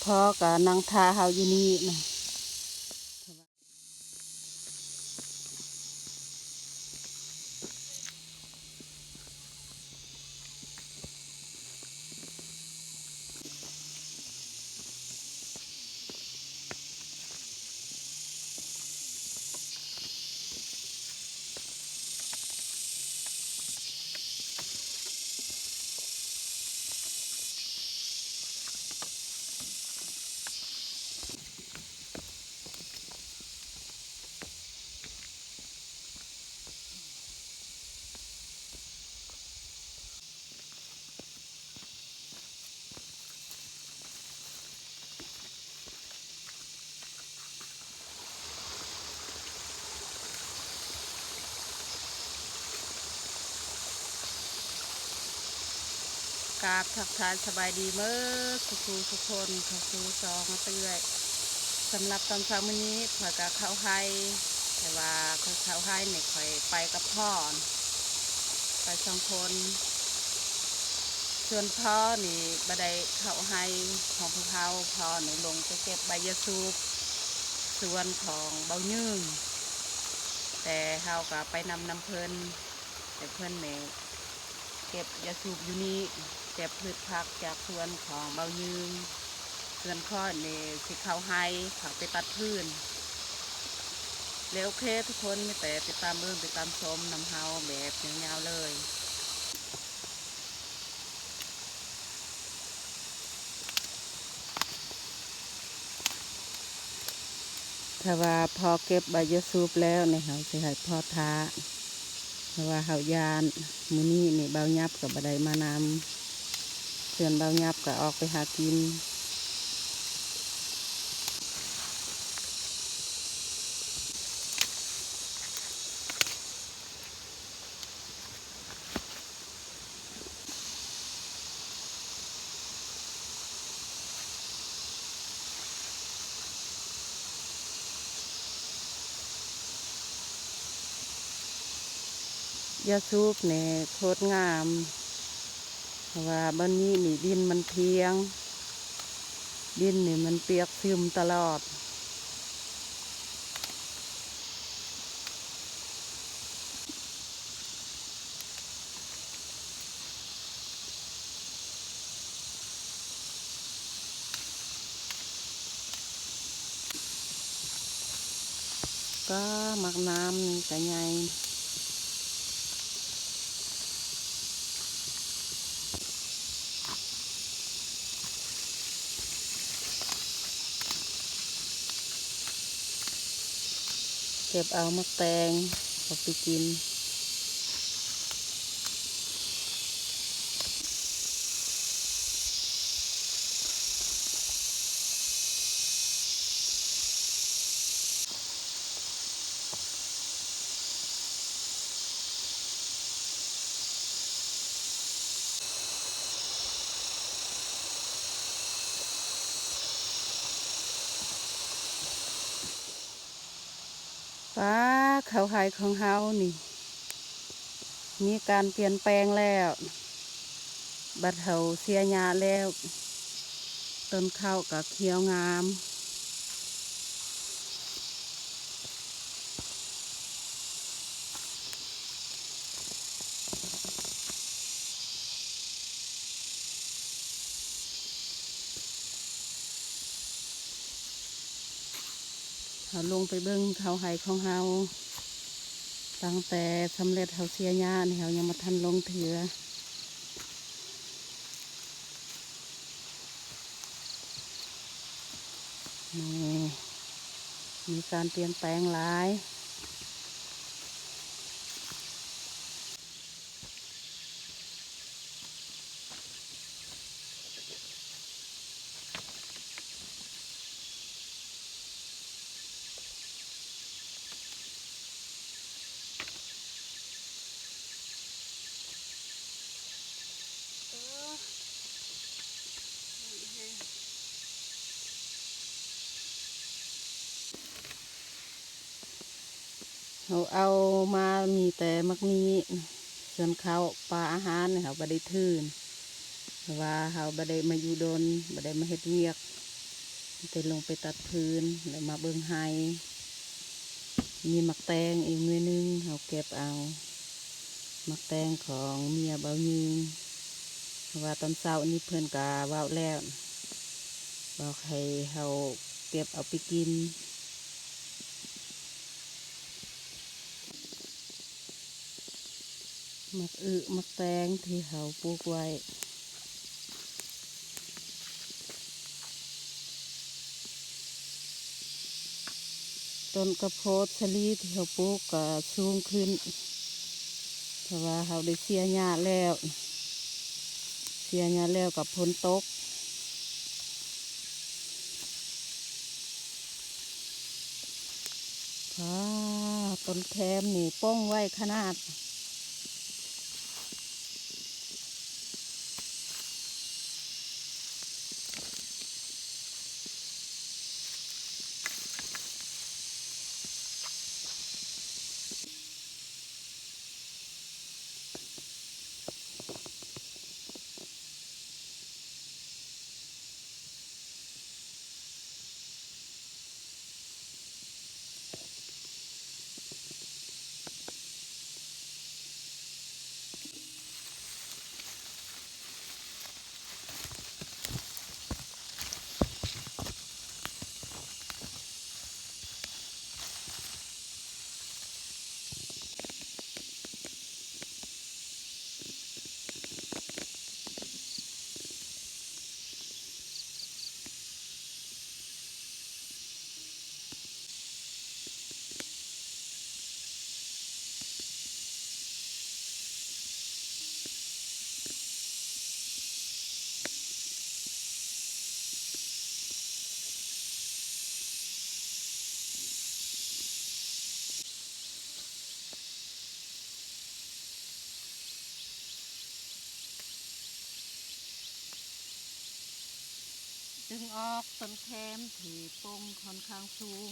ພໍ່ກໍນັ່ງຖ້າເຮົາຢູ່ນີ້ນະ. ກາບທັກທາຍສະບາຍດີເໝິດສູ່ຜູ້ສູ່ຄົນ ເຂົ້າສູ່ຊ່ອງເອື້ອຍ. ສຳລັບຕອນເຊົ້າມື້ນີ້ ຂ້ອຍກໍເຂົ້າໄຮ່ ແຕ່ວ່າຂ້ອຍເຂົ້າໄຮ່ນີ້ ຂ້ອຍໄປກັບພໍ່ ໄປສອງຄົນ. ສ່ວນພໍ່ນີ້ບໍ່ໄດ້ເຂົ້າໄຮ່ຂອງພວກເຮົາ, ພໍ່ນີ້ລົງໄປເກັບໃບຢາສູບສວນຂອງເບົາຍືງ, ແຕ່ເຮົາກໍໄປນຳນຳເພິ່ນ, ແຕ່ເພິ່ນນີ້ເກັບຢາສູບຢູ່ນີ້, ເກັບພືດຜັກຈາກສວນຂອງເບົາຍືງ. ສ່ວນຂ້ອຍນີ້ຊິເຂົ້າໄຮ່ ເຂົ້າໄປຕັດຟືນ. ແລ້ວໂອເຄທຸກຄົນ ມີແຕ່ຕິດຕາມເບິ່ງ ຕິດຕາມຊົມນຳເຮົາແບບຍາວໆເລີຍ. ຖ້າວ່າພໍເກັບໃບຢາສູບແລ້ວນີ້ ເຮົາຊິໃຫ້ພໍຖ້າ ເພາະວ່າເຮົາຢ້ານ ມື້ນີ້ນີ້ບ່າວຫຍັບກໍບໍ່ໄດ້ມານຳ, ສ່ວນບ່າວຫຍັບກໍອອກໄປຫາກິນ. ຢາສູບນີ້ໂຄດງາມ ເພາະວ່າບ່ອນນີ້ນີ້ດິນມັນພຽງ, ດິນນີ້ມັນປຽກຊຶມຕະຫຼອດ. ກໍໝາກນ້ຳນີ້ກໍໃຫຍ່. ເກັບເອົາໝາກແຕງອອກໄປກິນ. ປ້າ ເຂົ້າໄຮ່ຂອງເຮົານີ້ ມີການປ່ຽນແປງແລ້ວ. ບັດເຮົາເສຍຫຍ້າແລ້ວ ຕົ້ນເຂົ້າກໍຂຽວງາມ. ເຮົາລົງໄປເບິ່ງເຂົ້າໄຮ່ຂອງເຮົາ, ຕັ້ງແຕ່ສຳເລັດເຮົາເສຍຫຍ້ານີ້ ເຮົາຍັງບໍ່ທັນລົງເທື່ອ. ນີ້ ມີການປ່ຽນແປງຫຼາຍ. ເຮົາເອົາມາມີແຕ່ໝາກມີ້, ສ່ວນເຂົ້າປາອາຫານນີ້ເຮົາບໍ່ໄດ້ຖືນ, ເພາະວ່າເຮົາບໍ່ໄດ້ມາຢູ່ດົນ, ບໍ່ໄດ້ມາເຮັດວຽກ. ໄດ້ລົງໄປຕັດຟືນ ແລ້ວມາເບິ່ງໄຮ່ ມີໝາກແຕງອີກໜ່ວຍໜຶ່ງ ເຮົາເກັບເອົາ ໝາກແຕງຂອງເມຍບ່າວຍິງ ເພາະວ່າຕອນເຊົ້ານີ້ເພິ່ນກະເວົ້າແລ້ວ ບອກໃຫ້ເຮົາເກັບເອົາໄປກິນ. ໝາກອຶໝາກແຕງທີ່ເຮົາປູກໄວ້ ຕົ້ນກະໂພດສາລີທີ່ເຮົາປູກກະສູງຂຶ້ນ ເພາະວ່າເຮົາໄດ້ເສຍຫຍ້າແລ້ວ ເສຍຫຍ້າແລ້ວກັບຝົນຕົກ. ວ້າ ຕົ້ນແຄມນີ້ປົ່ງໄວຂະໜາດ. ດຶງອອກຕົ້ນແຄມທີ່ປົ່ງຂ້ອນຂ້າງສູງ.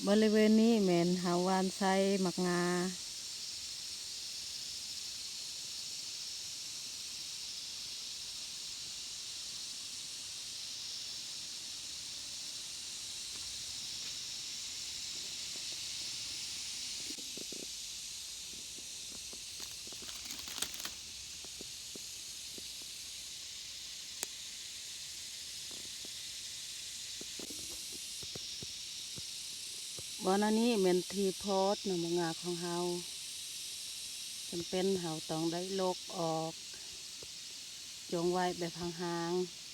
ບໍລິເວນນີ້ແມ່ນເຮົາຫວ່ານໃສ່ໝາກງາ. ບ່ອນອັນນີ້ແມ່ນທີ່ໂພດໜອງບັກງາຂອງເຮົາ ຈຳເປັນເຮົາຕ້ອງໄດ້ລົກອອກ ຈົ່ງໄວ້ແບບຫ່າງໆ.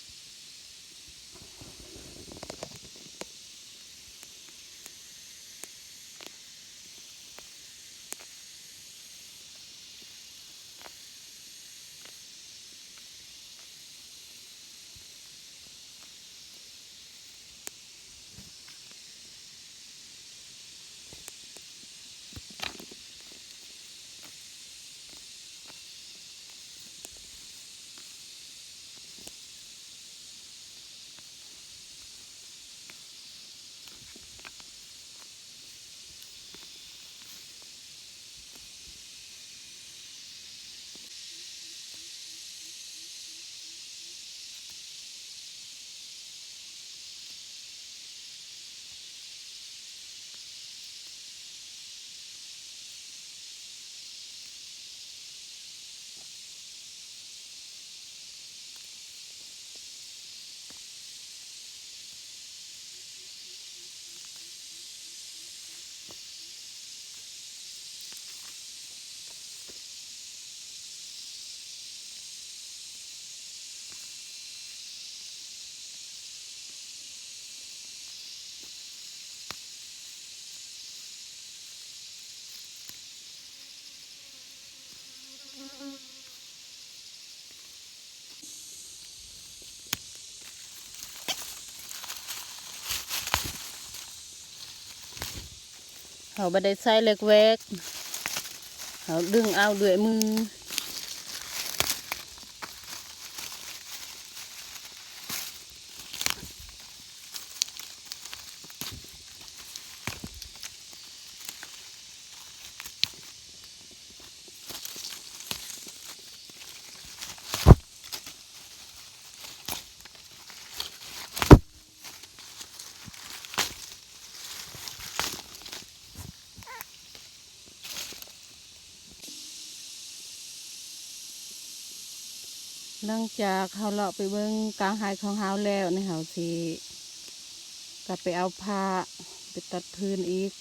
ອື ເຮົາບໍ່ໄດ້ໃຊ້ເຫຼັກແວກ ເຮົາດຶງເອົາດ້ວຍມື. ຫຼັງຈາກເຮົາເລາະໄປເບິ່ງກາງໄຮ່ຂອງເຮົາແລ້ວນີ້ ເຮົາຊິກັບໄປເອົາພ້າໄປຕັດພື້ນອີກ.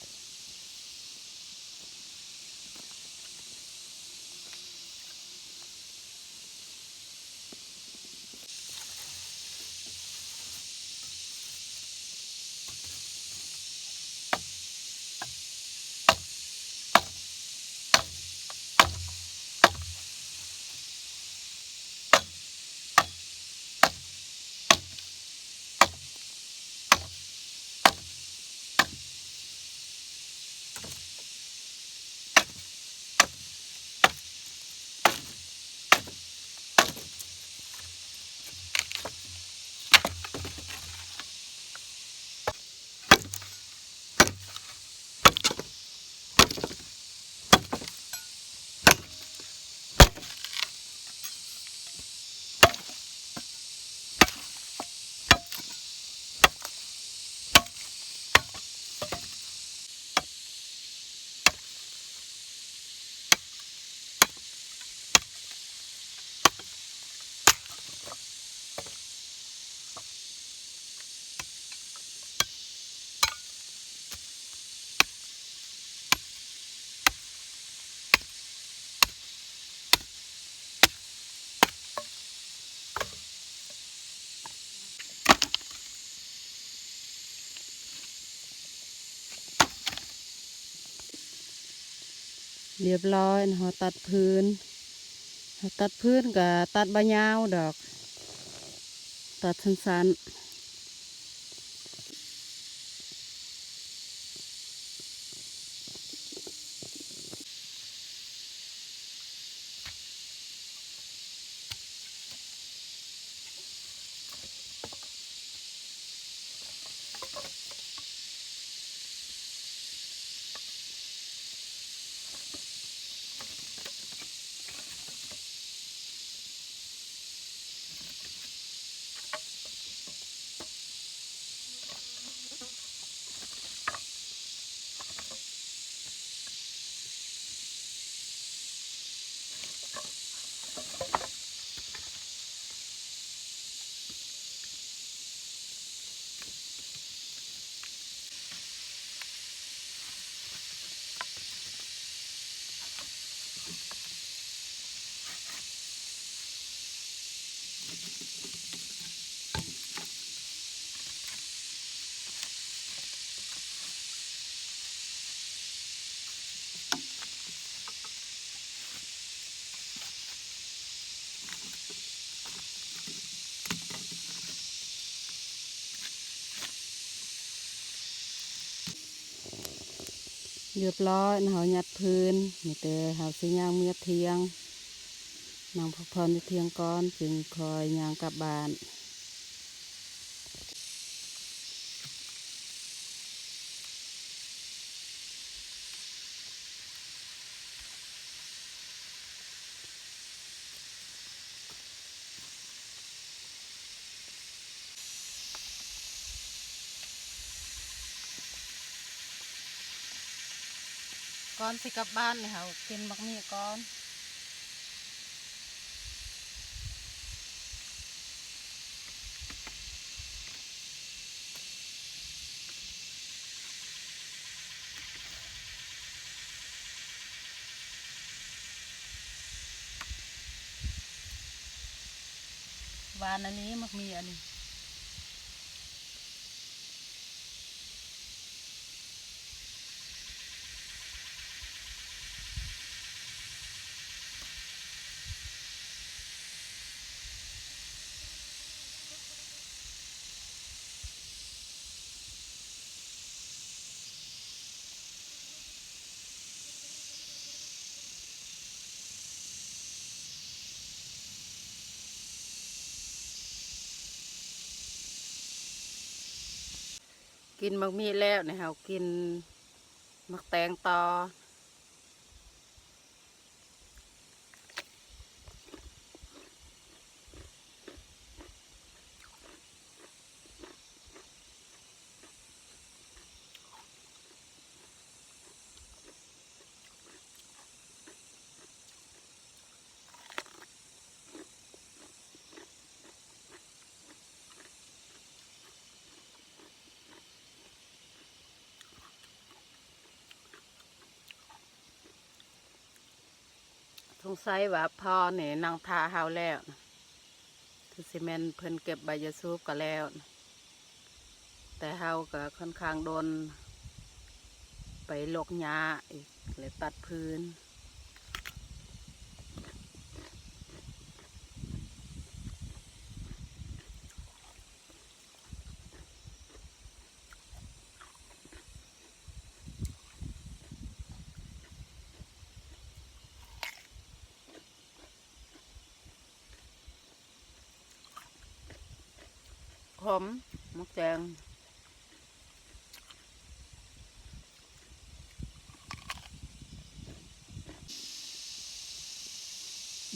ຮຽບຮ້ອຍ ເຮົາຕັດພື້ນ ເຮົາຕັດພື້ນກະຕັດບໍ່ຍາວດອກ ຕັດສັ້ນໆ. ຮຽບຮ້ອຍ ເຮົາຍັດພື້ນ ມີແຕ່ເຮົາຊິຍ່າງເມືອຖຽງ ນັ່ງພັກຜ່ອນຢູ່ຖຽງກ່ອນ ຈຶ່ງຄ່ອຍຍ່າງກັບບ້ານ. ກ່ອນຊິກັບບ້ານນີ້ ເຮົາກິນໝາກມີ້ກ່ອນ. ຫວານອີ່ຫຼີ ໝາກມີ້ອັນນີ້. ເ ກິນໝາກມີດແລ້ວນີ້ ເຮົາກິນໝາກແຕງຕໍ່. ສົງໄສວ່າພໍ່ນີ້ນັ່ງຖ້າເຮົາແລ້ວ ຄືຊິແມ່ນເພິ່ນເກັບໃບຢາສູບກໍແລ້ວ. ແຕ່ເຮົາກໍຄ່ອນຂ້າງດົນ ໄປລົກຫຍ້າອີກ ແລະ ຕັດຟືນ. ຂມ ໝາກແຕງ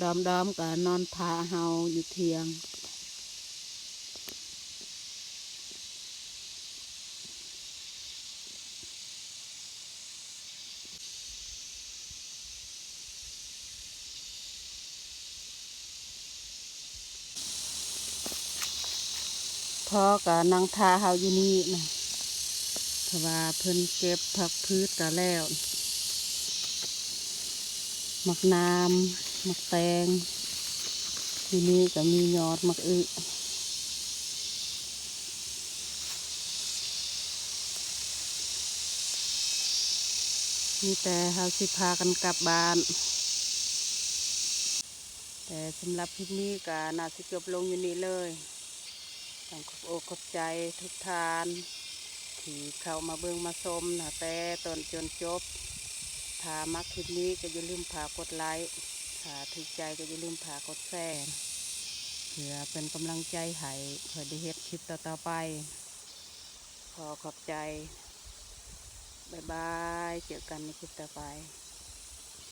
ດອມໆ ກໍນອນຖ້າເຮົາຢູ່ທ່ຽງ. ພໍ່ກໍນັ່ງຖ້າເຮົາຢູ່ນີ້ນະ ເພາະວ່າເພິ່ນເກັບຜັກພືດກໍແລ້ວ. ໝາກໜາມ ໝາກແຕງ ຢູ່ນີ້ກໍມີຍອດໝາກອຶ. ມີແຕ່ເຮົາຊິພາກັນກັບບ້ານ. ແຕ່ສຳລັບຄລິບນີ້ກໍໜ້າຊິຈົບລົງຢູ່ນີ້ເລີຍ. ຕ້ອງຂອບອົກຂອບໃຈທຸກທ່ານທີ່ເຂົ້າມາເບິ່ງມາຊົມນະ ແຕ່ຕົ້ນຈົນຈົບ. ຖ້າມັກຄລິບນີ້ກໍຢ່າລືມຝາກກົດໄລ, ຖ້າຖືກໃຈກໍຢ່າລືມຝາກກົດແຊ ເພື່ອເປັນກຳລັງໃຈໃຫ້ຂ້ອຍໄດ້ເຮັດຄລິບຕໍ່ໆໄປ. ຂໍຂອບໃຈ. ບາຍບາຍ. ເຈີກັນໃນຄລິບຕໍ່ໄປ.